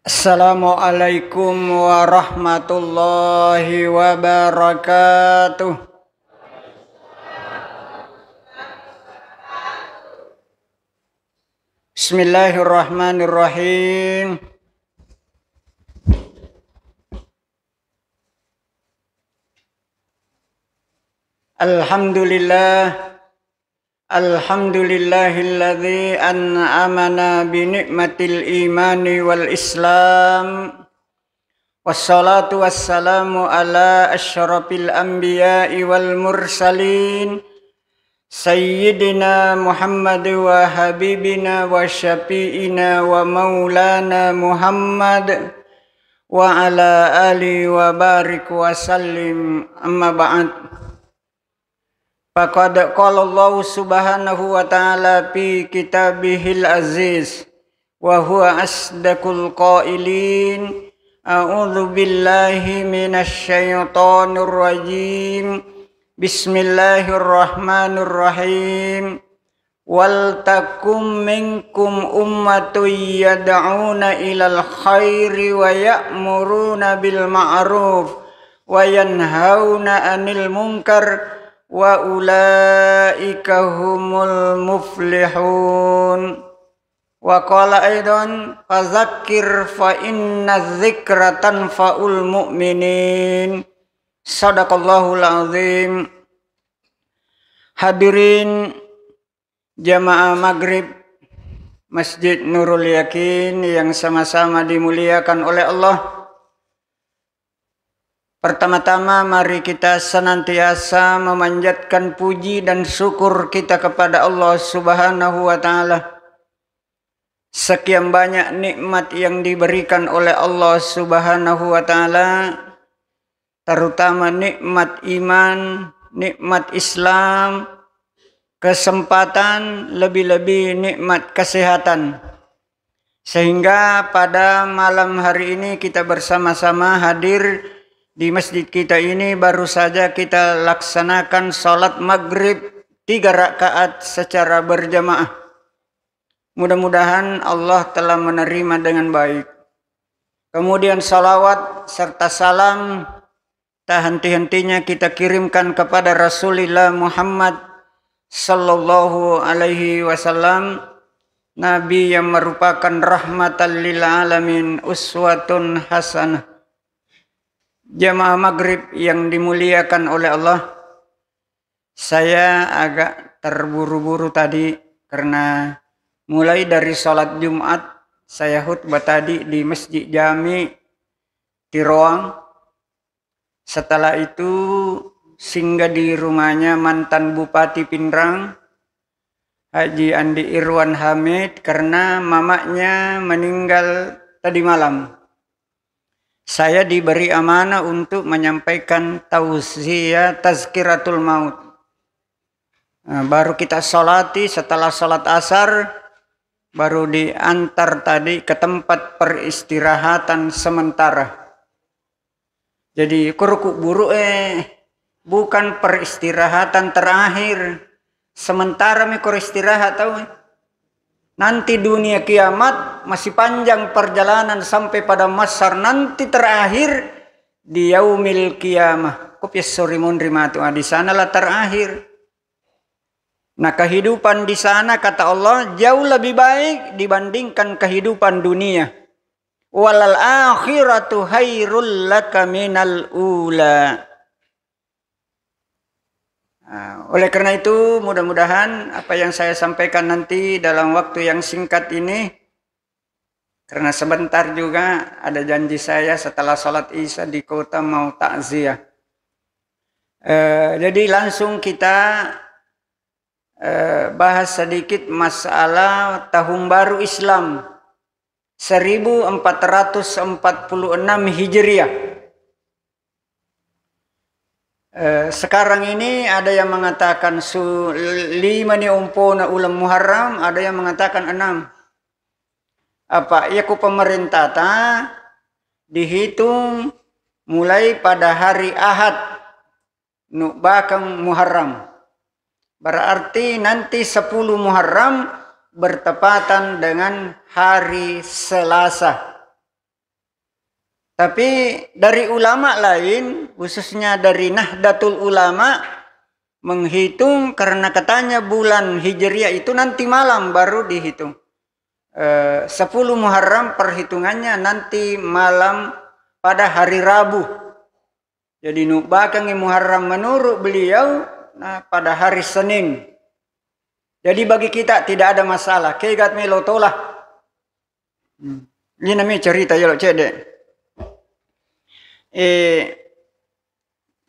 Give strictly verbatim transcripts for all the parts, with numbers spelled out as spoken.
Assalamualaikum warahmatullahi wabarakatuh. Bismillahirrahmanirrahim. Alhamdulillah. Alhamdulillahilladzi an'amana bi ni'matil imani wal islam. Wassalatu wassalamu ala asyrafil anbiya'i wal mursalin, Sayyidina Muhammad wa habibina wa syafi'ina wa maulana Muhammad, wa ala ali wa barik wa sallim, amma ba'd. Faqad qala Allahu subhanahu wa ta'ala fi kitabihil aziz, wa huwa asdaqul qailin, a'udzu billahi minasy syaithanir rajim. Bismillahirrahmanirrahim. Wal takum minkum ummatun yad'una ilal khairi wa ya'muruna bil ma'ruf wa yanhauna 'anil munkar wa ulaika humul muflihun. Wa qala aidan, fadzakkir fa inna dzikra tanfa'ul mu'minin. Sadaqallahul azim. Hadirin jamaah maghrib Masjid Nurul Yakin yang sama-sama dimuliakan oleh Allah. Pertama-tama, mari kita senantiasa memanjatkan puji dan syukur kita kepada Allah Subhanahu wa Ta'ala. Sekian banyak nikmat yang diberikan oleh Allah Subhanahu wa Ta'ala, terutama nikmat iman, nikmat Islam, kesempatan, lebih-lebih nikmat kesehatan. Sehingga pada malam hari ini kita bersama-sama hadir di masjid kita ini, baru saja kita laksanakan salat maghrib tiga rakaat secara berjamaah. Mudah-mudahan Allah telah menerima dengan baik. Kemudian salawat serta salam tak henti-hentinya kita kirimkan kepada Rasulillah Muhammad sallallahu alaihi wasallam, Nabi yang merupakan rahmatan lil alamin, uswatun hasanah. Jamaah maghrib yang dimuliakan oleh Allah, saya agak terburu-buru tadi karena mulai dari salat Jumat, saya khutbah tadi di Masjid Jami Tiroang. Setelah itu singgah di rumahnya mantan Bupati Pinrang, Haji Andi Irwan Hamid, karena mamanya meninggal tadi malam. Saya diberi amanah untuk menyampaikan tausiah tazkiratul maut. Nah, baru kita salati, setelah salat asar, baru diantar tadi ke tempat peristirahatan sementara. Jadi, koro kuburu, eh, bukan peristirahatan terakhir. Sementara mi koro istirahat tau, eh. Nanti dunia kiamat masih panjang perjalanan sampai pada mahsyar nanti terakhir di yaumil kiamah. Ko piassori monri matu, ah, di sanalah terakhir. Nah, kehidupan di sana, kata Allah, jauh lebih baik dibandingkan kehidupan dunia. Walal akhiratu khairul laka minal ula. Nah, oleh karena itu, mudah-mudahan apa yang saya sampaikan nanti dalam waktu yang singkat ini, karena sebentar juga ada janji saya setelah salat Isya di kota mau takziah. Eh, jadi langsung kita, eh, bahas sedikit masalah tahun baru Islam seribu empat ratus empat puluh enam Hijriah. Eh, sekarang ini ada yang mengatakan su-, lima ni ompona uleng Muharram, ada yang mengatakan enam. Apa, iya ku pemerintah ta dihitung mulai pada hari Ahad nubbakeng Muharram. Berarti nanti sepuluh Muharram bertepatan dengan hari Selasa. Tapi dari ulama lain, khususnya dari Nahdlatul Ulama, menghitung karena katanya bulan Hijriah itu nanti malam baru dihitung. Eh, sepuluh Muharram perhitungannya nanti malam pada hari Rabu. Jadi nubbakangngi Muharram menurut beliau, nah, pada hari Senin. Jadi bagi kita tidak ada masalah. Kegat melo tola. Hmm. Ini namanya cerita yolo cede. Eh,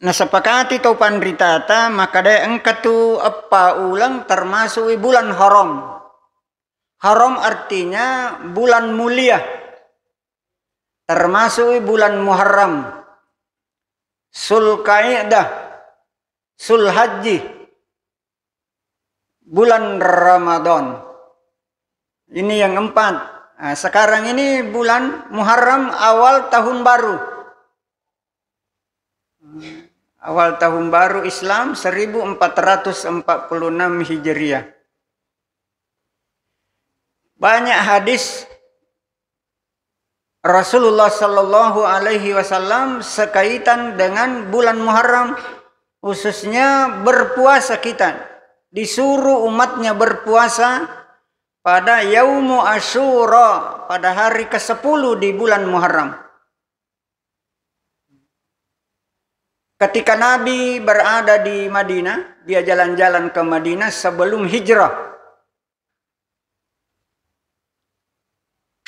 nasepakati tau panritata, maka de engka tu eppa uleng termasuk bulan haram. Haram artinya bulan mulia. Termasuk bulan Muharram, Sulkaidah, Sulhajji, bulan Ramadan. Ini yang empat. Nah, sekarang ini bulan Muharram, awal tahun baru. Awal tahun baru Islam seribu empat ratus empat puluh enam Hijriah. Banyak hadis Rasulullah Shallallahu Alaihi Wasallam sekaitan dengan bulan Muharram, khususnya berpuasa kita. Disuruh umatnya berpuasa pada Yaumu Asyura, pada hari kesepuluh di bulan Muharram. Ketika Nabi berada di Madinah, dia jalan-jalan ke Madinah sebelum hijrah.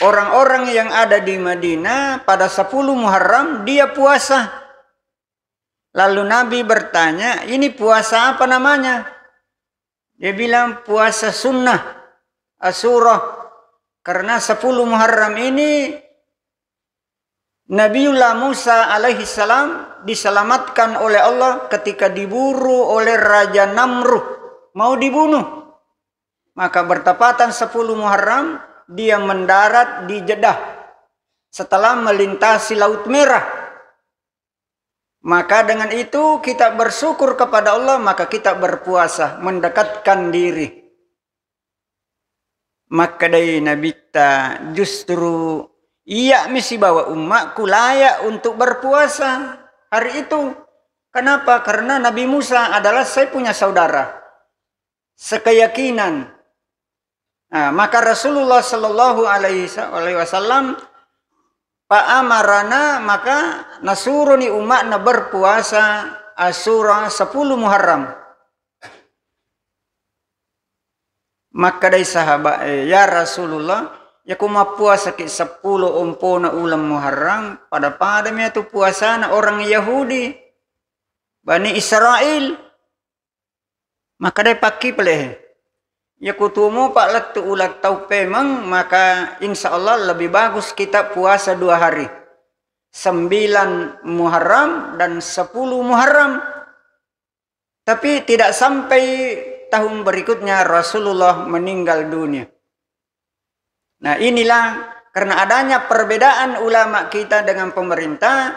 Orang-orang yang ada di Madinah pada sepuluh Muharram dia puasa. Lalu Nabi bertanya, "Ini puasa apa namanya?" Dia bilang, "Puasa sunnah, Asyura." Karena sepuluh Muharram ini Nabiullah Musa alaihi salam diselamatkan oleh Allah ketika diburu oleh Raja Namrud, mau dibunuh. Maka bertepatan sepuluh Muharram, dia mendarat di Jeddah setelah melintasi Laut Merah. Maka dengan itu kita bersyukur kepada Allah, maka kita berpuasa, mendekatkan diri. Makkedai Nabitta, "Justru iya'mi sibawa ummakku layak untuk berpuasa hari itu." Kenapa? Karena Nabi Musa adalah saya punya saudara. Sekeyakinan. Nah, maka Rasulullah Shallallahu Alaihi Wasallam, "Fa amarana," maka nasuroni umatna berpuasa Asyura sepuluh Muharram. Makkedai sahabat, "Eh, ya Rasulullah, ya ku mappuasaki sepuluh ompona uleng Muharram, pada-padami atu puasana orang Yahudi, Bani Israel." Makkedai pakkipalehe, "Ya kutuo mopa lettu ulang tahun pemeng, maka insya Allah lebih bagus kita puasa dua hari, sembilan Muharram dan sepuluh Muharram." Tapi tidak sampai tahun berikutnya Rasulullah meninggal dunia. Nah, inilah karena adanya perbedaan ulama kita dengan pemerintah,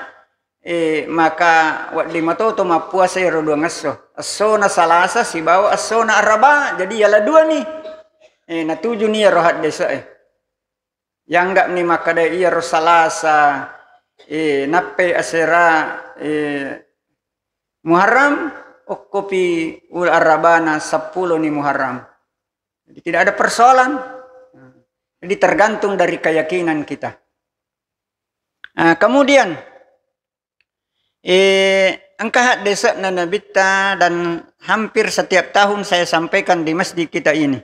eh, maka wedding matoto mappuasa iyaro dua esso. Essona Salasa sibawa essona Araba, jadi yala dua ni. Eh, natujuni iyaro haddese e. Yangga'ni makkeda iyaro Salasa, eh, nappai asera, eh, Muharram, okkopi ul Arabana seppulo ni Muharram. Jadi tidak ada persoalan. Jadi tergantung dari keyakinan kita. Nah, kemudian, eh, engka haddese'na Nabitta dan hampir setiap tahun saya sampaikan di masjid kita ini.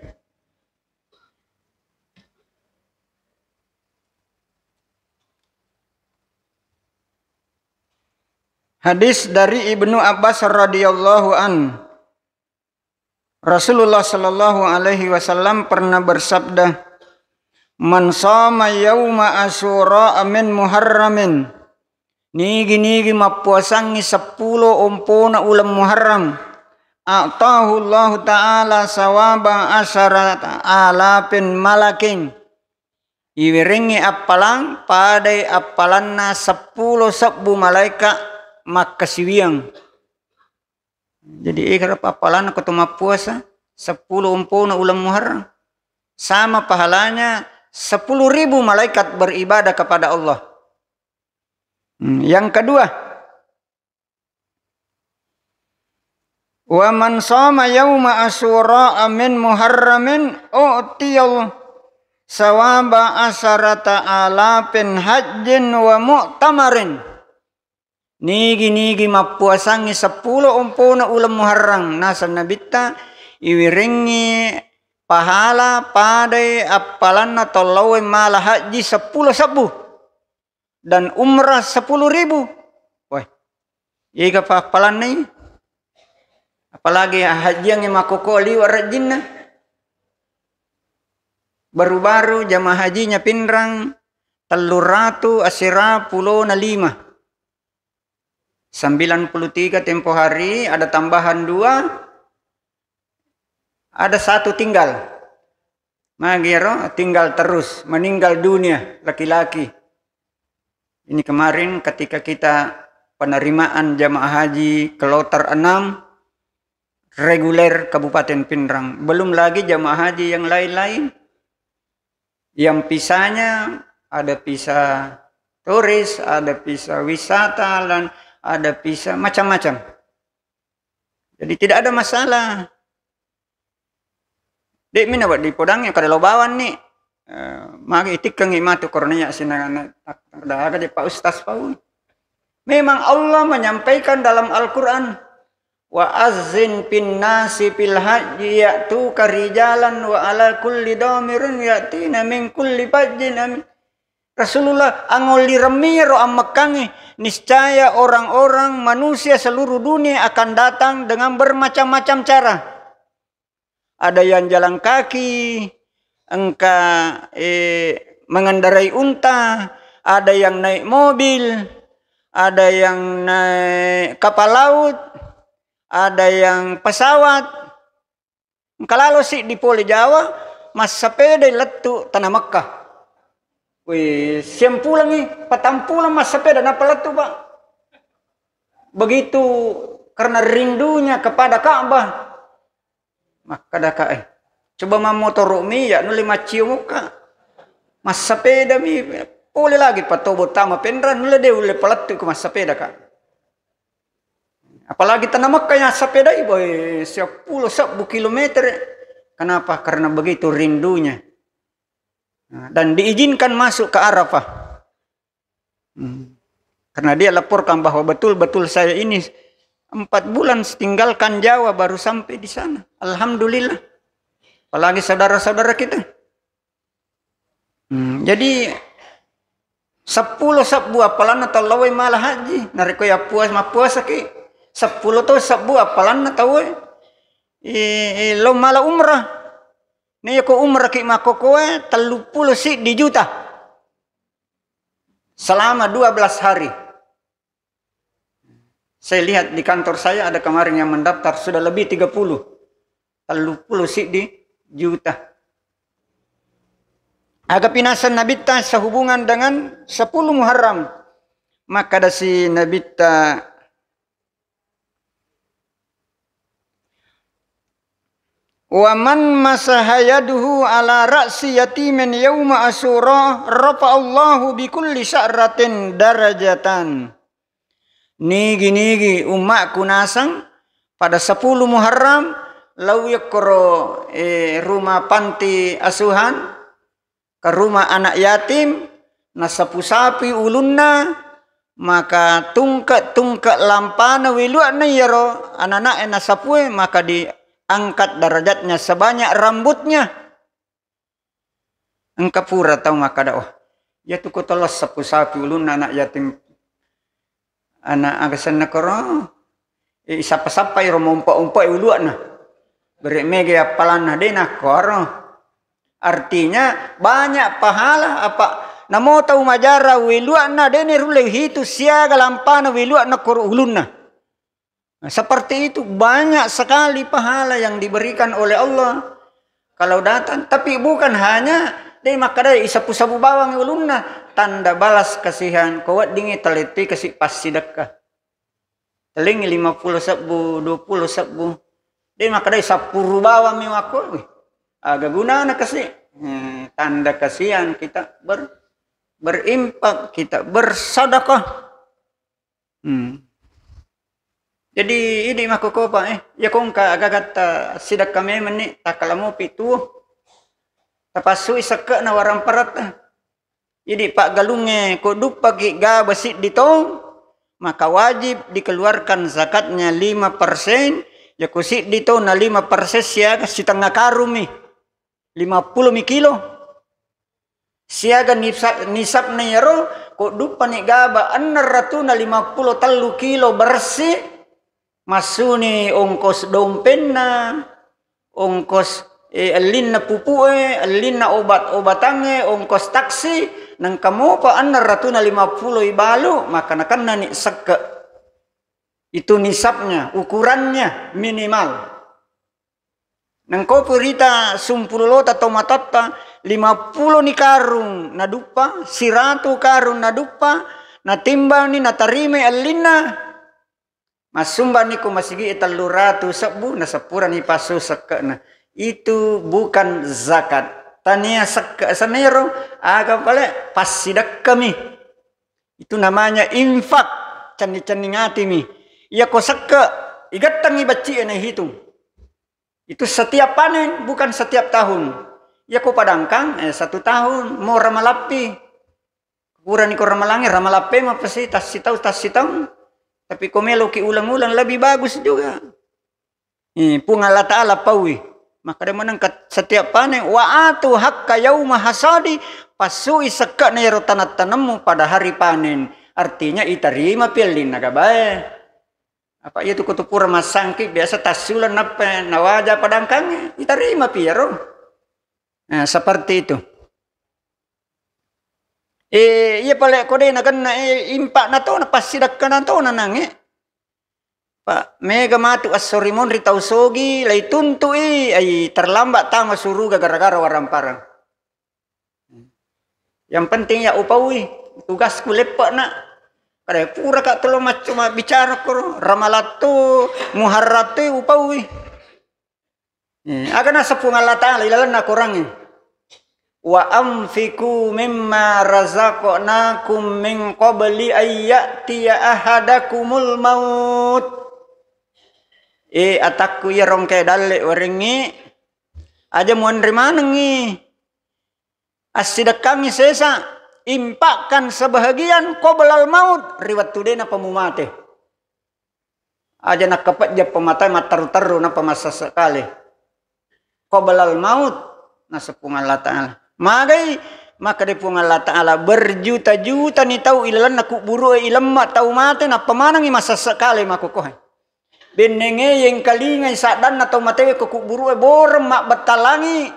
Hadis dari Ibnu Abbas radhiyallahu an. Rasulullah shallallahu alaihi wasallam pernah bersabda, "Man shoma yauma Asyura min Muharramin," nigi-nigi mappuasangngi seppulo ompona uleng Muharram, "a'tahu Allahu ta'ala sawaba asyarata alafin malakin," iwerengngi appalang padai appalanna seppulo sebbu malaeka makkasiwiang. Jadi, ega appalanna ko to mappuasa seppulo ompona uleng Muharram, sama pahalanya sepuluh ribu malaikat beribadah kepada Allah. Hmm, yang kedua, "Wa man shoma yauma Asyura min Muharramin u'tiyal sawaba asarata alafin hajjin wa mu'tamarin." Nigi-nigi mappuasangngi seppulo ompona uleng Muharram, naseng Nabitta, iwirengngi pahala padai appalanna tau laowe mala hajji seppulo sebbu dan umrah sepuluh ribu. Weh, iga pa appalanna i? Apalagi hajjiangnge makkoko liwa rejjinna. Baru-baru jamaah hajinya Pinrang telluratu asera pulona lima. Sembilan puluh tiga tempo hari, ada tambahan dua, ada satu tinggal. Magi ero tinggal terus, meninggal dunia, laki-laki. Ini kemarin ketika kita penerimaan jamaah haji kloter enam reguler Kabupaten Pinrang. Belum lagi jamaah haji yang lain-lain. Yang visanya ada visa turis, ada visa wisata, dan ada visa macam-macam. Jadi tidak ada masalah. De'mi nawedding podangngi, kada lo bawang ni. Eh, magi itikkengngi matu korona iya sina-, na-, na-, daga de Pak Ustaz Paul. Memang Allah menyampaikan dalam Al-Quran, "Wa azzin fin nasi fil hajji ya'tuka rijalan wa ala kulli dhamirin ya'tina min kulli fajjin amin." Rasulullah, angolliremmi ro ammekkangnge, niscaya orang-orang manusia seluruh dunia akan datang dengan bermacam-macam cara. Ada yang jalan kaki, engka, eh, mengendarai unta, ada yang naik mobil, ada yang naik kapal laut, ada yang pesawat. Engka lalo siddi pole Jawa, massapedai lettu Tanah Mekah. Wih, siampulangi, patampulang massapeda nappa lettu, Pak. Begitu karena rindunya kepada Ka'bah. Makkadaka, eh, coba mammotoro'mi, ya, nulle macciomokka. Massapedami, pole lagi patobo tama Penrang, nulle de ulle palettu ko massapedaka. Apalagi Tanah Mekah yang sapedai, boy, seppulo sebbu kilometer. Kenapa? Karena begitu rindunya. Nah, dan diizinkan masuk ke Arafah. Hmm. Karena dia laporkan bahwa betul-betul saya ini empat bulan tinggalkan Jawa baru sampai di sana. Alhamdulillah. Apalagi saudara-saudara kita. Hmm, jadi seppulo sebbu appalanna tau lawai mala haji. Narekko yappuas-, mappuasaki, seppulo to sebbu appalanna tau, eh, eh, lo mala umrah. Nah, iya ko umrah ki makkokoe, telluppulo siddi juta. Selama dua belas hari. Saya lihat di kantor saya ada kemarin yang mendaftar sudah lebih tiga puluh. Telluppulo siddi juta. Aga pinaseng Nabitta sehubungan dengan sepuluh Muharram. Maka dasi Nabitta, "Wa man masaha yaduhu ala ra'si yatimin yauma Asyura, rafa'allahu bi kulli sya'ratin darajatan." Nigi-nigi ummakku naseng pada sepuluh Muharram, lao yakkoro, eh, rumah panti asuhan, ke rumah anak yatim, nasapu-sapui ulunna, maka tungke-tungke lampana weluakna iyaro anana'e nasapue, maka diangkat derajatnya sebanyak rambutnya. Engka pura tau makkada, "Oh, iyatu ko tollo sapu-sapui ulunna anak yatim." Ana aga senna koro, eh, isappa-sappai ro mompa-umpai ulua'na. Bere mega appalanna, de nakkoro. Artinya, banyak pahala apa namo tau majara welua'na, de nerulle hitu siaga lampana welua'na koro ulunna. Nah, seperti itu, banyak sekali pahala yang diberikan oleh Allah kalau datang. Tapi bukan hanya de makkadai isapu-sapu bawang ulunna, tanda balas kasihan, ko weddingi talettui kasi passidekka. Telingi lima puluh sebbu, dua puluh sebbu. De makkadai sappuru bawang mi wakko. Wih, aga gunana kasi? Eh, tanda kasihan kita ber-, berimpak, kita bersedekah. Hmm. Jadi idi makkokopa, eh, iya ko engka agagatta sidakka memenni, takkalamopi tuo. Tapassui sekke'na waramparatta. Idi paggalungnge ko duppaki gaba siddi taung, maka wajib dikeluarkan zakatnya lima persen, yako siddi taung na lima persen siaga sitengnga karungmi. Lima pulo mi kilo. Siaga nisa-, nisabna iyaro, ko duppani gaba enneng ratuna lima pulo tellu kilo bersih, massuni ongkos dompenna, ongkos, eh, ellinna pupue, ellinna obat-obatangnge, ongkos taksi, nengka mopa enneng ratuna lima pulo ibalu, maka nakennani sekke. Itu nisabnya, ukurannya minimal. Nengko purita sumpulolota tomatoatta, lima pulo ni karung naduppa, siratu karung naduppa, natimbangni, natarimai ellinna. Massumbani ko masigi e tellu ratu sebbu, naseppurani passu sekke'na. Itu bukan zakat. Tania sekke sanero, aga pale passidekkami. Itu namanya infak, cenning-cenning atimi. Iya ko sekke, igettengi bacci e nahitung. Itu setiap panen, bukan setiap tahun. Iya ko padangkang, eh, satu tahun, mo ramalappi. Purani ko ramalangnge, ramalappe mapasi tassitaung, tassitaung. Tapi ko meloki ulang-ulang, lebih bagus juga. Eh, Puang Allah Ta'ala paui. Makkeda maneng ka-, setiap panen, wa atu hakka yauma hasadi, passui sekke'na iyaro taneng-tanemmu pada hari panen. Artinya, itarima pi ellinna gabae. Apa iya tu ko tu pura massangki, biasa tassulang nappa nawaja padangkangnge, itarima pi iyaro. Nah, seperti itu. Eh, iya pale ko de nagenna, eh, impakna tona, passidekkana tona nange. Pa mega matu esso ri monri tau sogi, laituntu'i, ai terlambat tama suruga gara-gara waramparang. Yang penting ya upaui, tugasku leppe'na. Kada pura ka tolo maccu mabbicara koro, ramalatto, muharratto upaui. Eh, aga naseng Puang Allah Ta'ala ilalenna Korangnge, "Wa anfiqu mimma razaqnakum min qabli an ya'tiya ahadakumul maut." Eh, atakku iya rongke dalle warengngi, aja muanre manengngi. Assidekkangngi sesa, impakkan sebahagian qoblal maut, ri wettu de napa mumate. Aja nakkapejja pematae matteru-teru napa massesse kale. Qoblal maut, naseng Puang Allah Ta'ala. Magai, makkeda Puang Allah Ta'ala, berjuta-juta ni tau ilalenna kubburu'e ilemma tau mate, nappa manengngi massesse kale makkukohe. Bennenge yengkalingai saddanna tau matewe ko kubburu'e boreng mabbattalangi.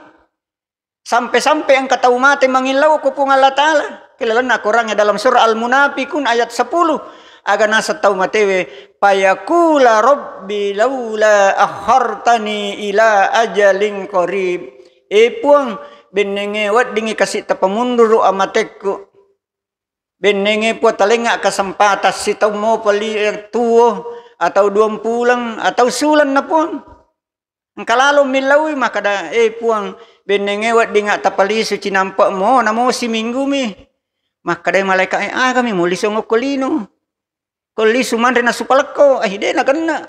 Sampe-sampe engka tau mate mangillau ko Puang Allah Ta'ala. Ke lalenna Korangnge dalam surah Al-Munafiqun ayat sepuluh. Aga naseng tau matewe, "Fayaqula rabbi laula akhartani ila ajalin qarib." Eh Puang, bennenge weddingngi kasi tapamunduru amatekku. Bennenge Puang talengnga kesempatan sitaung mopa li-, tuo atau duang puleng atau sulenna Puang. Engka lalo millaui makkeda, "Eh Puang, bennenge weddingnga tapalisu cinampe'mo, namo siminggu mi." Makkeda malaika, "Eh, agami mulisu ngokko lino? Ko lisu manre nasu palekko, eh, de nagenna.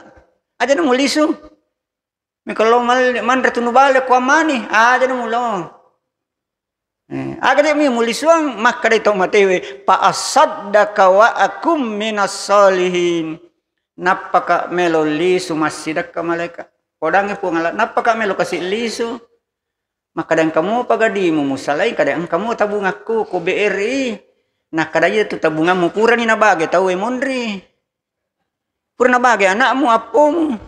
Aja na mulisu. Mekko lo mal-, manre tunu bale ko amani, aja na mulo." Eh, aga de mi mulisuang, makkedai tau matewe, "Fa asaddaqa wa akum minas solihin." Nappaka melo lisu massidekka malaika. Podangngi Puang Allah, nappaka melo kasi lisu. Makkeda engka mopa gadimu musalai, kada engka mo tabungakku ko B R I. Nakkeda iya tu tabungammu purani nabage tauwe monri. Pura nabage anakmu, appomu.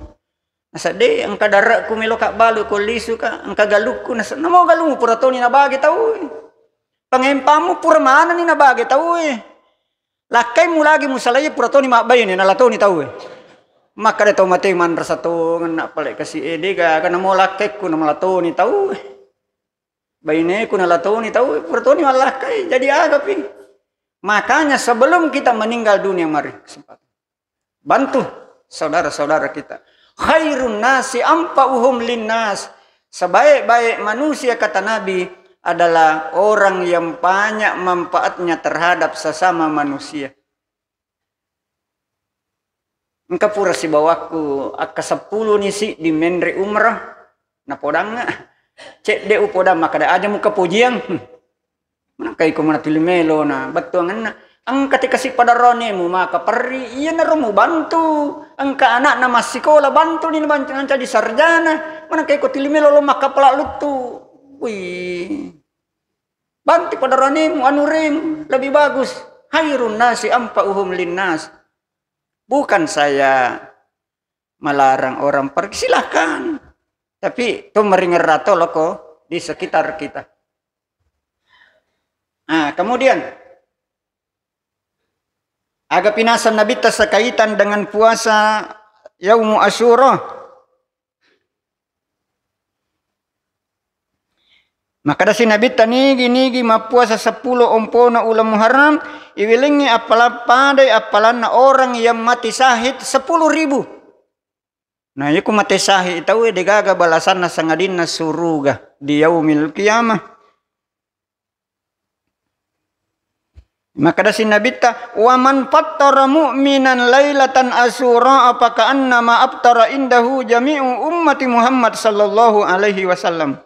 Nasa de, engka dare'ku meloka balu ko lisuka, engka galukku, nasa namo galumu pura toni nabage tauwe. Pangempammu pura manenni nabage tauwe. Lakkaimu lagi musalai pura toni mabbaine nalatoni tauwe. Makkeda tau mate manrasa tongenna pale kasi e, de gaga namo lakkaikku namalatoni tauwe. Baineku nalatoni tauwe, pura toni mallakkai, jadi agapi. Makanya sebelum kita meninggal dunia, mari kesempatan. Bantu saudara-saudara kita. Khairun nasi anfa'uhum linnas. Sebaik-baik manusia, kata Nabi, adalah orang yang banyak manfaatnya terhadap sesama manusia. Engka pura sibawakku akka seppulo ni siddi menre umrah, napodangnga. Cedde upodang makkada aja muka pojiang. Manakkai ko mana tuli melo na bettuangenna. Engka te kasi padaranemu maka perri, iyanaro mubantu. Engka anakna massikola, bantu ni mancaji sarjana. Manakkai ko tuli melo lo makkapala luttu. Wih. Bantu padaranemu, anuremu, lebih bagus. Khairun nasi anfa'uhum linnas. Bukan saya melarang orang pergi, silahkan. Tapi to maringerrato loko di sekitar kita. Nah, kemudian, aga pinasang Nabitta sekaitan dengan puasa Yaumu Asyura? Makkedasi Nabitta, nigi-nigi mappuasa seppulo ompona uleng Muharram, iwelengngi appala-, padai appalanna orang yang mati syahid sepuluh ribu. Nah, iku mate syahid tauwe degaga balasanna sangadinna suruga di yaumil qiyamah. Makkedasi Nabitta, "Wa man fattara mu'minan lailatan asyura fa ka'annama aftara indahu jami'u ummati Muhammad sallallahu alaihi wasallam."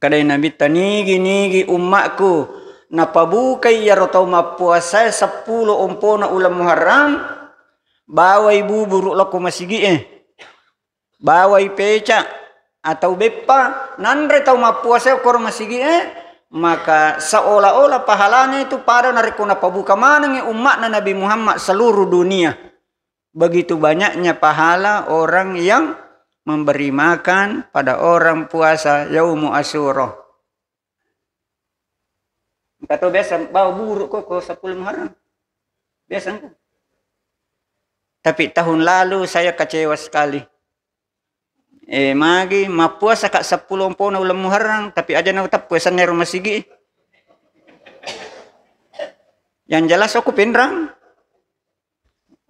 Kadai Nabitta, nigi-nigi ummakku napabukai iyaro tau mappuasae seppulo ompona uleng Muharram, bawai buburu lokko masigi'e. Bawai peca atau beppa nanre tau mappuasa okkoro masigi'e, maka seolah-olah pahalanya itu pada narekko napabuka manengngi umma'na Nabi Muhammad seluruh dunia. Begitu banyaknya pahala orang yang memberi makan pada orang puasa Yaumu Asyura. Engka to biasa bawa buru ko, ko seppulo Muharram. Biasa engka. Tapi tahun lalu saya kecewa sekali. Eh, magi mappuasa ka seppulo ompona uleng Muharram, tapi aja na utappu esanna ero masigi. Yang jelas aku Pinrang.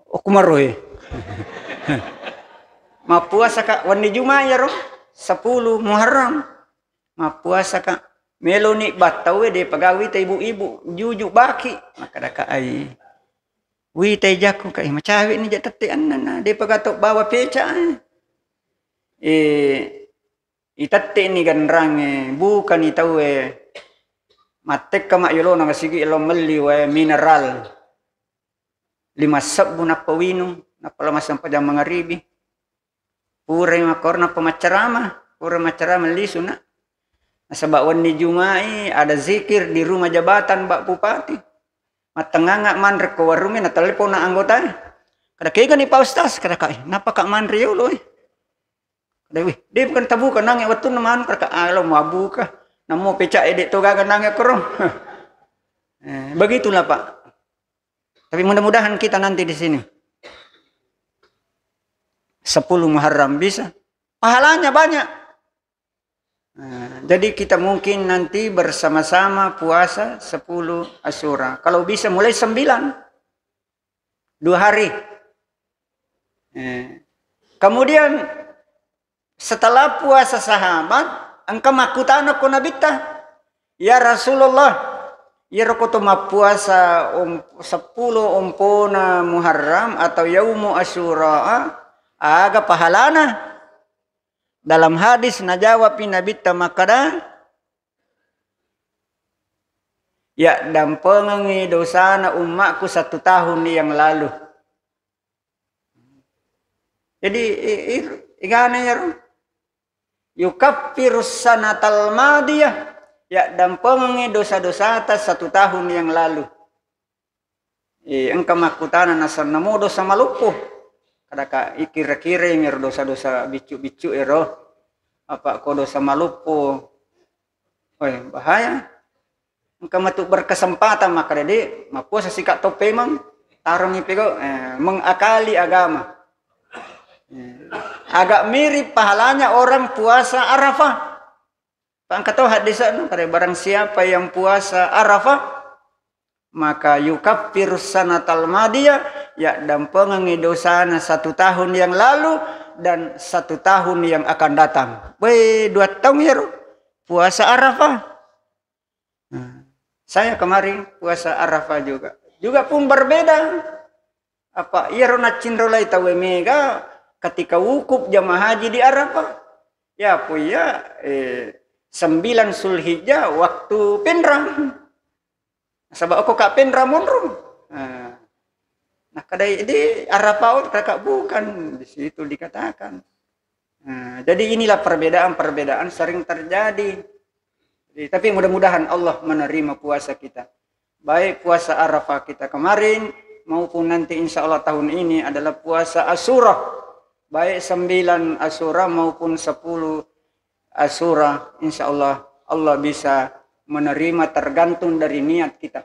Okku maroe. Mappuasa ka wenni Juma iyaro seppulo Muharram. Mappuasa ka, meloni battaue de pagawi ta ibu-ibu, juju baki. Makkada ka ai. Witai jakku ka, eh, macawe ni ja tette annana, de pagato bawa peca. Eh, itette ni ganrange, bukani taue. Mattekka ma yolona masigi lo melli wae mineral. Lima sebbu nappa winung, nappa lo massempajang mangaribi. Purai makkoro nappa maccarama, pura maccarama lisu na. Nasaba wenni Jumai ada zikir di rumah jabatan Pak Bupati. Mattenganga manre ko warungnge, natelepon na anggotae. Kada kegani Pak Ustaz, kada ka, eh, napa ka manre yolo eh. Kada wih, de bukan tabuka nange wettunna manu kada ka, alo mabuka. Namo peca ede to gaga nange koro. Eh, begitulah Pak. Tapi mudah-mudahan kita nanti di sini. Sepuluh Muharram bisa. Pahalanya banyak. Nah, jadi kita mungkin nanti bersama-sama puasa sepuluh Asyura. Kalau bisa mulai sembilan. Dua hari. Eh. Kemudian setelah puasa sahabat, engka makkutana ko Nabitta, "Ya Rasulullah, iyaro ko to mappuasa om-, seppulo ompona Muharram atau Yaumu Asyura, aga pahalana?" Dalam hadis najawabpi Nabitta makkada, "Yaddampengengngi dosana ummakku satu tahun yang lalu." Jadi, i-, i-, igana iyaro. "Yukaffirus sanatal madiyah." Yaddampengengngi dosa-dosata satu tahun yang lalu. Eh, engka makkutana nasenna mo dosa maloppo. Kada ka ikira-kira ero dosa-dosa biccu-biccu ero. Apa ko dosa maloppo. Oi, bahaya. Engka matu berkesempatan makkada de, mappuasa sika toppemeng, taroni pegau, eh, mengakali agama. Eh, agak mirip pahalanya orang puasa Arafah. Pangka to hadisna, kada barang siapa yang puasa Arafah, maka yukaffirus sanatal madiyah, yaddampengengngi dosana satu tahun yang lalu dan satu tahun yang akan datang. Weh, dua tahun ya, Ru, puasa Arafah. Nah, saya kemarin puasa Arafah juga. Juga pun berbeda. Apa iyaro naccinrolai tauwe mega ketika wukuf jamaah haji di Arafah. Ya, po iya, eh, sembilan Zulhijjah waktu penra. Nasaba okko ka penra monro. Nah, nah, kada di Arafah on, kaka bukan, di situ dikatakan. Nah, jadi inilah perbedaan-perbedaan sering terjadi. Jadi, tapi mudah-mudahan Allah menerima puasa kita. Baik puasa Arafah kita kemarin, maupun nanti insya Allah tahun ini adalah puasa Asyura. Baik sembilan Asyura maupun sepuluh Asyura, insya Allah, Allah bisa menerima tergantung dari niat kita.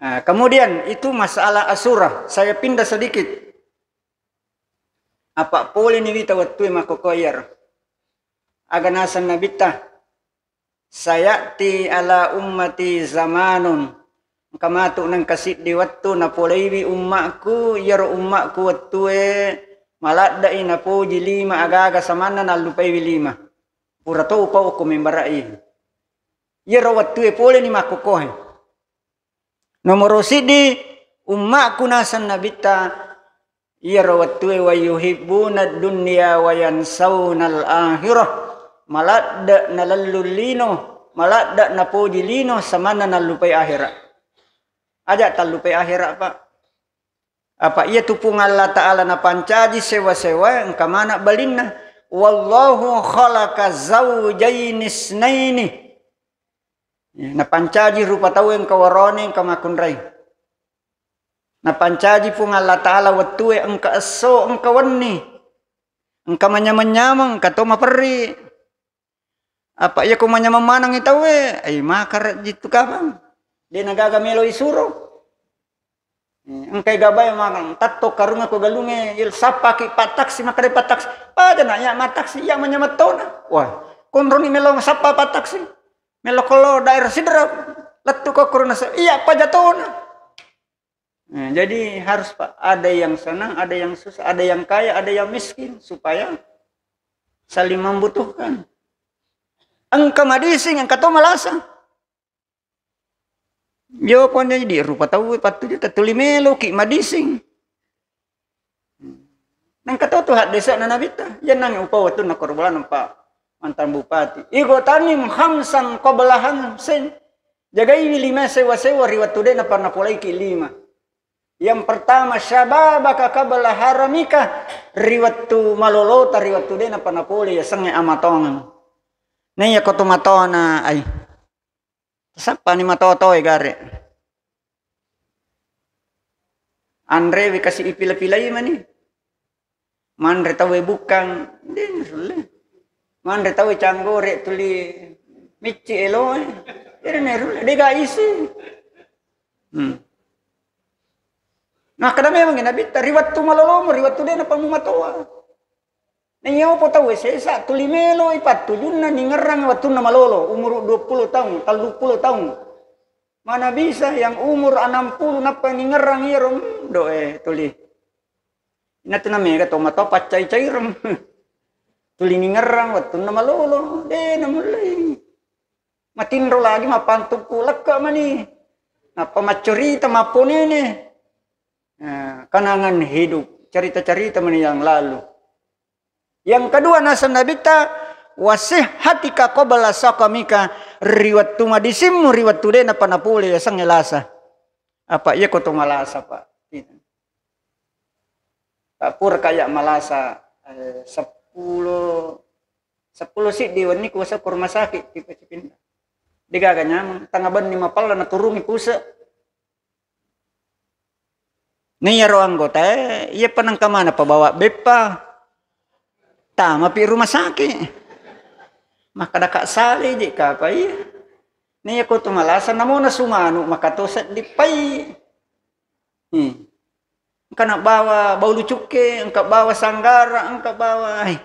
Nah, kemudian itu masalah Asyura. Saya pindah sedikit. Apa pole ni wita wettue makkokkoe iyaro. Aga naseng Nabitta, "Sayati ala ummati zamanun." Engka matu nengka siddi wettu napoleiwi ummakku, iyaro ummakku wettue maladde'i napoji lima agaga samanna nallupaiwi lima. Pura to upau okko membara'i. Iyaro wettue pole ni makkokkoe. Nomoro siddi, ummakku naseng Nabitta, iyaro wettue wa yuhibbuna dunya wa yansaunal akhirah. Maladde nalellu lino, maladde napoji lino, samanna nallupai akhera. Aja tallupai akhera, Pak. Apa iyatu Puang Allah Ta'ala napancaji sewa-sewa, engka mana balinna. Wallahu khalaqa zaujaini isnaini. Ya, napancaji rupa tau engka warone, engka makkunrai. Napancaji Puang Allah Ta'ala wettue engka esso, engka wenni. Engka manyameng-nyameng, engka to maperri. Apa iya ko manyameng manengngi tauwe, ai maka rejji tu kapang. De nagaga melo isuro. Eh, engkai gabae maneng, tatto karunga ko galunge, il sappaki pattaksi, makkeda pattaksi. Pada na iya mattaksi, iya manyameng tona. Wah, konroni melo sappa pattaksi. Melo kolo daerah Sidrap. Lettu ko kuruna se-, iya pajatona. Nah, jadi harus, Pak, ada yang senang, ada yang susah, ada yang kaya, ada yang miskin, supaya saling membutuhkan. Engka madising, engka to malasa. Yo pon jadi rupa tau pattuju tuli meloki madising. Nengka to tu haddese'na Nabitta, yennangngi upau wettunna koro bulan empa mantan bupati. Ightanim khamsan qabla khamsin. Jagaiwi lima sewa-sewa ri wettu de nappa napolaiki lima. Yang pertama, syababaka qabla haramika, ri wettu malolota, ri wettu de nappa napole yasengnge amatongeng. Naiya ko tu matona, ai. Tasappani matotoe gare. Anrewi kasi ipila-pilai mani. Manre tauwe bukkang, de nasulle. Manre tauwe canggore tuli micci eloe. Ere nerulle, dega isi. Hmm. Nah, kada memang Nabitta, ri wettu malolomo, ri wettu de nappa mumatoa. Naiya opo tauwe sesa, tuli meloi pattujunna ningerrang wettunna malolo, umuru dua puluh taung, telluppulo taung. Mana bisa yang umur enam puluh nappa ningerrang iyaro, hmm, doe tuli. Inatu namega to mato paccai-caireng. Tuli ningerrang wettunna malolo, de namullei. Matinro lagi mappantukku lekka mani. Nappa maccarita mapponene. Nah, kenangan hidup, cerita-cerita mani yang lalu. Yang kedua, naseng Nabitta, wasihhatika qabla saqamika, ri wettu madisimmu, ri wettu de nappa napole yasengnge lasa. Apa iya ko to malasa, Pak? Pak, pura kaya malasa, eh, seppulo, seppulo siddi wenni ku masuk ke rumah sakit, tipe cipinda. Degaga nyameng, tengah benni mapella naturungi puse. Naiya ro anggotae, iya pa nengka mana pabawa beppa. Tamapi rumah sakit. Makkadaka sale je kapa iya. Naiya ko tu malasa namona sumanu maka to seddi pai. Hmm. Engka na bawa baulu cukke, engka bawa sanggara, engka bawa, eh.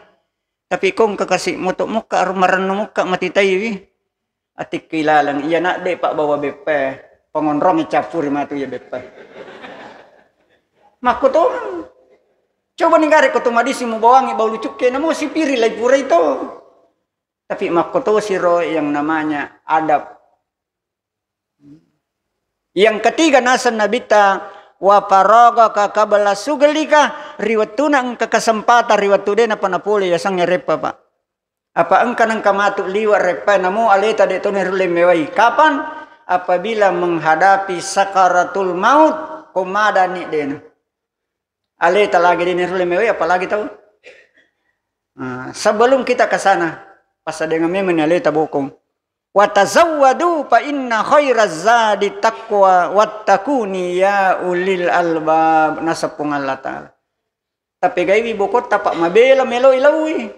Tapi ko engka kasi moto mukka, aru marennu mukka, matitaiwi. Atikki laleng, iya nadde pa bawa beppe, pangonrongi cappuri matu iya beppe. Makko to. Coba ni gare ko to madisi mubawangi baulu cukke, namo sipiri lai purai to. Tapi makkotosi ro yang namanya adab. Yang ketiga, naseng Nabitta, Wa faragaka qabla suglika, ri wettuna engka kesempatan, ri wettu de napa napole yasengnge reppa, Pak. Apa engka nengka matu liwa reppa, namo aleta de to nerulle mewai. Kapan? Apabila menghadapi sakaratul maut, ko madani dena. Aleta lagi de nerulle mewai, apalagi tau. Nah, sebelum kita ke sana, passadenga memang ni aleta bokong. Wa tazawwadu fa inna khairaz zadi taqwa wattaquni ya ulil albab, naseng Puang Allah Ta'ala. Tapegaiwi bokotta, Pak, mabela meloi laui.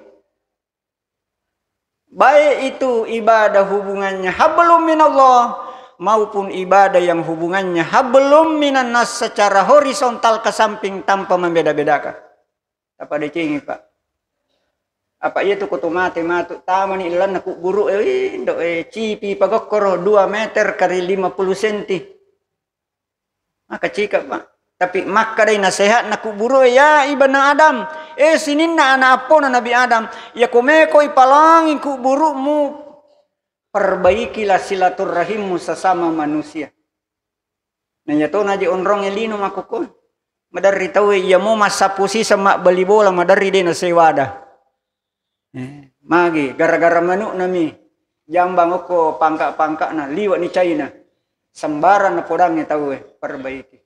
Baik itu ibadah hubungannya hablum minallah maupun ibadah yang hubungannya hablum minannas secara horizontal ke samping tanpa membeda-bedakan. Tapadecengi, Pak. Apa iya tu ko to mate matu tamani lalenna kuburu e, indo e, cipi pagokkoro dua meter kari lima puluh senti. Maka cika, Pak. Tapi makkadai nasehatna kuburu e, ya ibana Adam, eh sininna anak appona Nabi Adam, ya ko meko ipalangi kuburumu, perbaikilah silaturrahimmu sesama manusia. Na iya to naji onrong e lino makkokko. Maderri tau e iya mo massapu siseng mabbali bola, maderri de nasewada. Eh, magi gara-gara manu'na mi jambang okko pangka-pangka'na, liwe'ni China. Sembarang napodangnge tau e, perbaiki.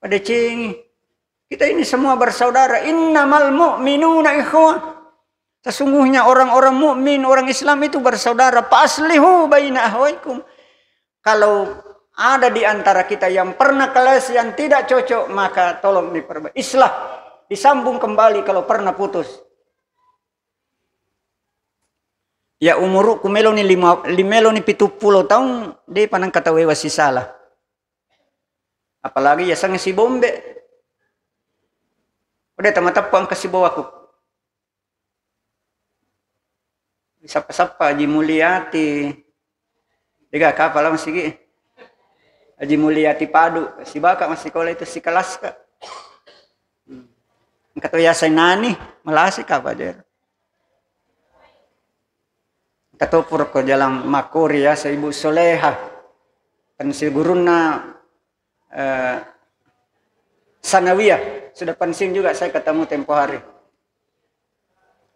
Padecengi. Kita ini semua bersaudara. Innamal mu'minuna ikhwah. Sesungguhnya orang-orang mukmin, orang Islam itu bersaudara. Fa aslihu baina akhawaikum. Kalau ada di antara kita yang pernah kelas yang tidak cocok, maka tolong diperbaiki. Islah, disambung kembali kalau pernah putus. Ya, umuruku meloni lima, meloni pitu pulo taung, de panang kata wewa sisala. Apalagi ya sang si bombe. Udah tamatappa engka si bawaku. Sappa-sappa Haji Mulyati. Dega kapala masigi. Haji Mulyati Padu. Sibaka masikola itu sikelas ka. Hmm. Engka to yaseng nani, malasi ka pajar. Engka to pura ko jalan Makori yaseng Ibu Soleha. Kan si gurunna eh, Sanawiyah, sudah pensiun juga saya ketemu tempo hari.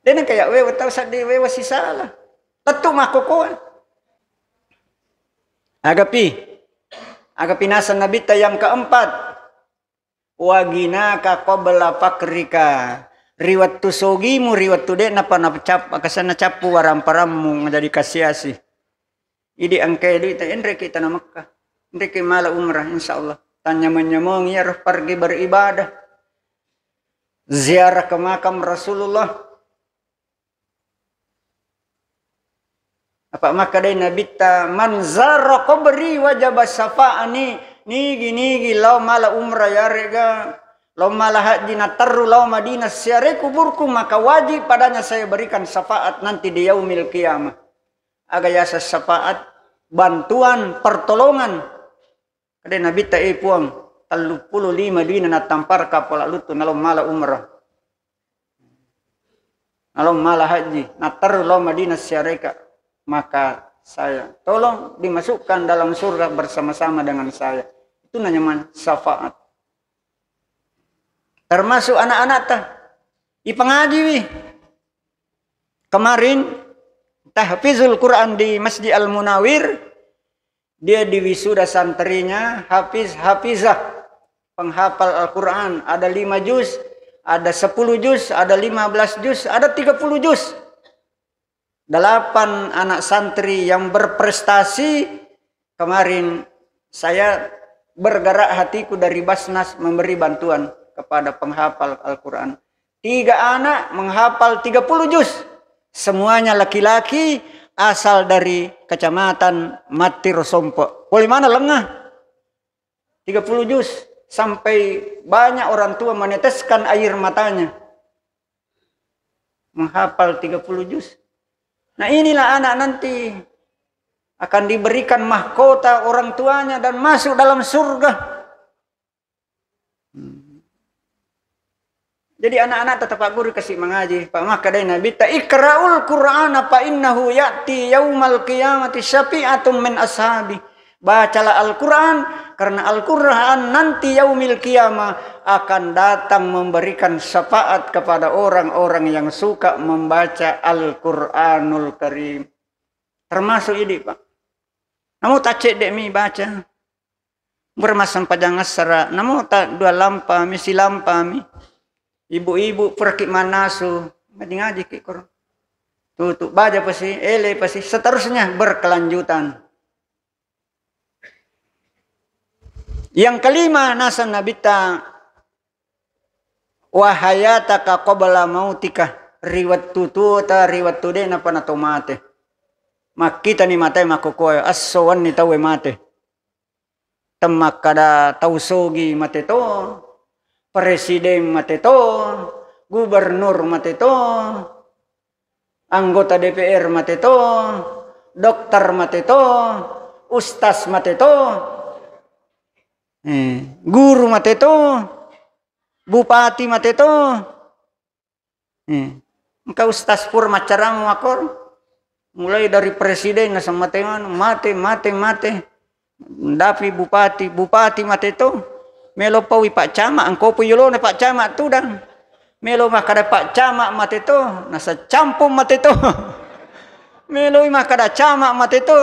Dena kayak wewa tau sadde wewa sisala. Lettu makkokoa. Agapi. Agapi naseng Nabitta yang keempat. Waginaka qabla fakrika. Ri wettu sogimu, ri wettu de napa nacap-, akasenna cappu waramparammu jadi kasiasi. Idi engkae duita, enreki tana Mekka. Enreki mala umrah, insya Allah. Tanyameng-nyameng iyaro pergi beribadah. Ziarah ke makam Rasulullah. Apa makkadai Nabitta, "Man zara qabri wajaba syafa'ani." Nigi-nigi lao mala umrah yarega, lao mala haji naterru lao Madinah siare kuburku, maka wajib padanya saya berikan syafaat nanti di yaumil qiyamah. Aga yaseng syafaat, bantuan, pertolongan. Kade Nabitta, "Eh Puang, telluppulo lima duina nattamparka pola luttu nalong mala umrah. Nalong mala haji, natterru lao Madinah siareka. Maka saya tolong dimasukkan dalam surga bersama-sama dengan saya." Itu namanya syafaat. Termasuk anak-anakta. Ipangajiwi. Kemarin tahfizul Quran di Masjid Al Munawir, dia diwisuda santrinya hafiz hafizah, penghafal Al-Quran, ada lima juz, ada sepuluh juz, ada lima belas juz, ada tiga puluh juz. Delapan anak santri yang berprestasi. Kemarin saya bergerak hatiku dari Basnas memberi bantuan kepada penghafal Al-Quran. Tiga anak menghafal tiga puluh juz. Semuanya laki-laki, asal dari Kecamatan Mattiro Sompo. Pole mana lengah? Tiga puluh juz. Sampai banyak orang tua meneteskan air matanya. Menghafal tiga puluh juz. Nah, inilah anak nanti akan diberikan mahkota orang tuanya dan masuk dalam surga. Hmm. Jadi anak-anak tetap guru kasih mengaji. Pak, maka dari Nabi ta, "Iqra'ul Qur'ana fa innahu ya'ti yaumal qiyamati syafi'atun min ashabi." Bacalah Al-Quran, Karena Al-Quran nanti yaumil qiyamah akan datang memberikan syafaat kepada orang-orang yang suka membaca Al-Quranul Karim. Termasuk ini, Pak. Namo taccedde mi baca. Bermassempajang assara, namo ta dua lampa mi, silampa mi. Ibu-ibu puraki manasu, ngaji-ngaji ki koro. Tutu baja pasi, ele pasi, seterusnya berkelanjutan. Yang kelima, naseng Nabitta, "Wa hayataka qabla mautika," ri wettu tuota, ri wettu de' napa nato mate. Makkitani mate makkokkoe, esso wenni tauwe mate. Temmakkada tau sogi mate to, presiden mate to, gubernur mate to, anggota D P R mate to, dokter mate to, ustaz mate to, eh, guru mate to, bupati mate to. Eh, engka ustaz pura maccarama makkoro. Mulai dari presiden naseng mate manu, mate, mate, mate. Dapi bupati, bupati mate to. Melo paui Pak Camat, engko pi yolona Pak Camat tudang. Melo makkada Pak Camat mate to, naseng campung mate to. Meloi makkada camat mate to.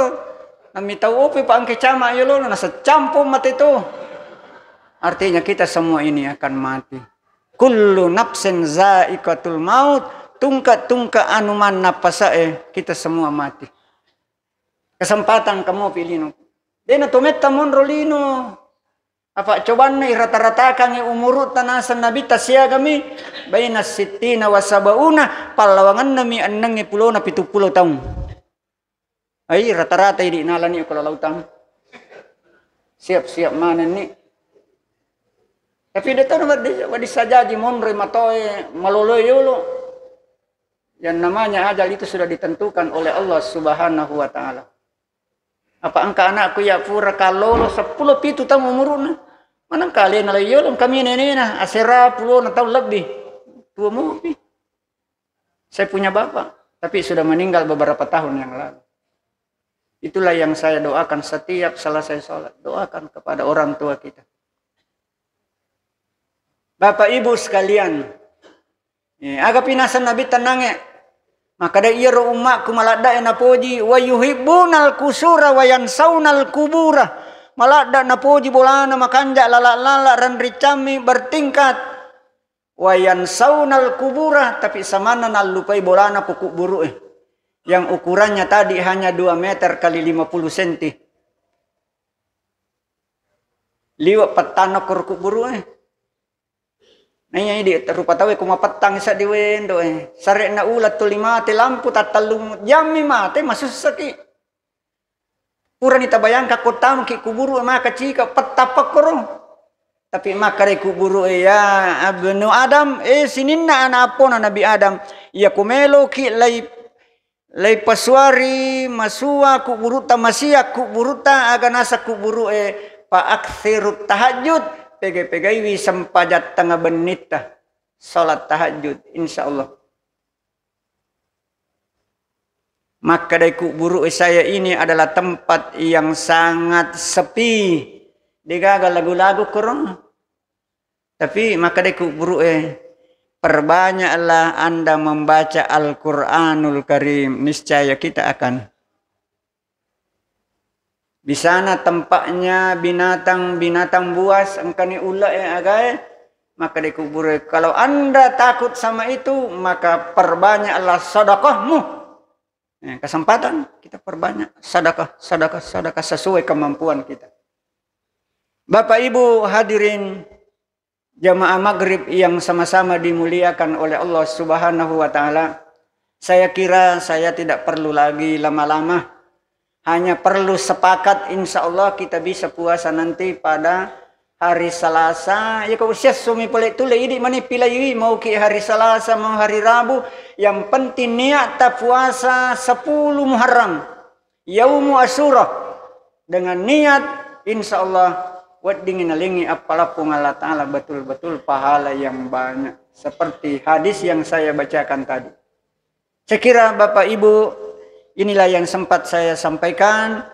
Nammi tau opi Pak engke camat yolona, naseng campung mate to. Artinya kita semua ini akan mati. Kullu nafsin za'iqatul maut, tungke-tungke anu mannappasa'e, kita semua mati. Kesempatan kamu pilih no. Dena to metta monro lino. Apa cobanna irata-ratakangi umuru'ta naseng Nabitta siagami, baina sittina wa sabauna, pallawangennami ennengnge pulona pitu pulo taung. Ai, rata-rata idi nalani ko lautang. Siap-siap manenni. Tapi de tona waddi, waddi sajaji monroi matoe maloloe yolo. Yang namanya ajal itu sudah ditentukan oleh Allah Subhanahu wa Ta'ala. Apa engka anakku ya pura kallolo seppulo pitu taung umuruna. Manengka alena la yolo, engka mi nenena asera pulona taung lebbi. Tua mopi. Saya punya bapak, tapi sudah meninggal beberapa tahun yang lalu. Itulah yang saya doakan setiap selesai sholat. Doakan kepada orang tua kita. Bapak Ibu sekalian, eh, aga pinaseng Nabitta nangnge? Makkada iyaro ummakku maladdae napoji, wa yuhibbunal qusura wa yansaunal qubura. Maladda napoji bolana, makanja lala-lala, ranriccammi bertingkat. Wa yansaunal qubura, tapi samanna nallupai bolana ko kubburu'e. Yang ukurannya tadi hanya dua meter kali lima puluh senti. Liwe' pettanna koro kubburu'e. Naiya idi rupa tauwe ko mapettang seddi wendo e. Sare'na uleng tuli mate lampu tattellung jammi mate, masussaki. Purani tabayangka ko tamuki kuburu maka cika pettappakkoro. Tapi makkadai kuburu e, ya abnu Adam, eh sininna ana appona Nabi Adam, iya ko meloki lai, lai pasuari masua kuburutta, masiak kuburutta, aga naseng kuburu e, fa aktsirut tahajjud, pega-pegaiwi sempajang tengnga bennitta, salat tahajjud, insyaallah. Makkadai kuburu e, saya ini adalah tempat yang sangat sepi. Degaga lagu-lagu koro. Tapi makkadai kuburu e, perbanyaklah Anda membaca Al-Quranul Karim. Niscaya kita akan Di sana tempatnya binatang-binatang buas, engkani ule'e agae, maka dikubur. Kalau Anda takut sama itu, maka perbanyaklah sedekahmu. Eh, kesempatan kita perbanyak sedekah, sedekah, sedekah sesuai kemampuan kita. Bapak Ibu hadirin, jamaah maghrib yang sama-sama dimuliakan oleh Allah Subhanahu wa Ta'ala, saya kira saya tidak perlu lagi lama-lama. Hanya perlu sepakat, insya Allah kita bisa puasa nanti pada hari Selasa. Ya, kau sias sumi pole tule idi mani pilaiwi, mau ki hari Selasa, mau hari Rabu. Yang penting niat ta puasa sepuluh Muharram. Yaumu Asyura, dengan niat, insya Allah weddingngi nalengngi appalappung Allah Ta'ala betul-betul pahala yang banyak seperti hadis yang saya bacakan tadi. Saya kira Bapak Ibu, inilah yang sempat saya sampaikan.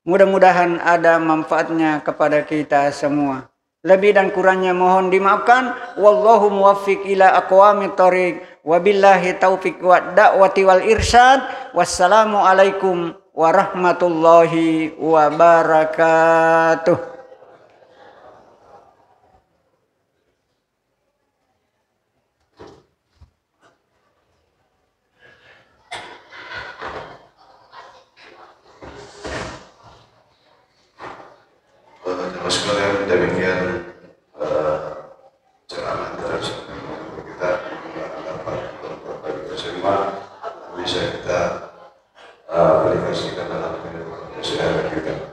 Mudah-mudahan ada manfaatnya kepada kita semua. Lebih dan kurangnya mohon dimaafkan. Wallahu muwaffiq ila aqwamit thoriq. Wabillahi taufiq wa da'wati wal irsyad. Wassalamualaikum warahmatullahi wabarakatuh. Bapak Ibu sekalian, demikian, eh, ceramah dari kita, dapat kita semua bisa kita, eh, aplikasikan dalam kehidupan sehari-hari kita.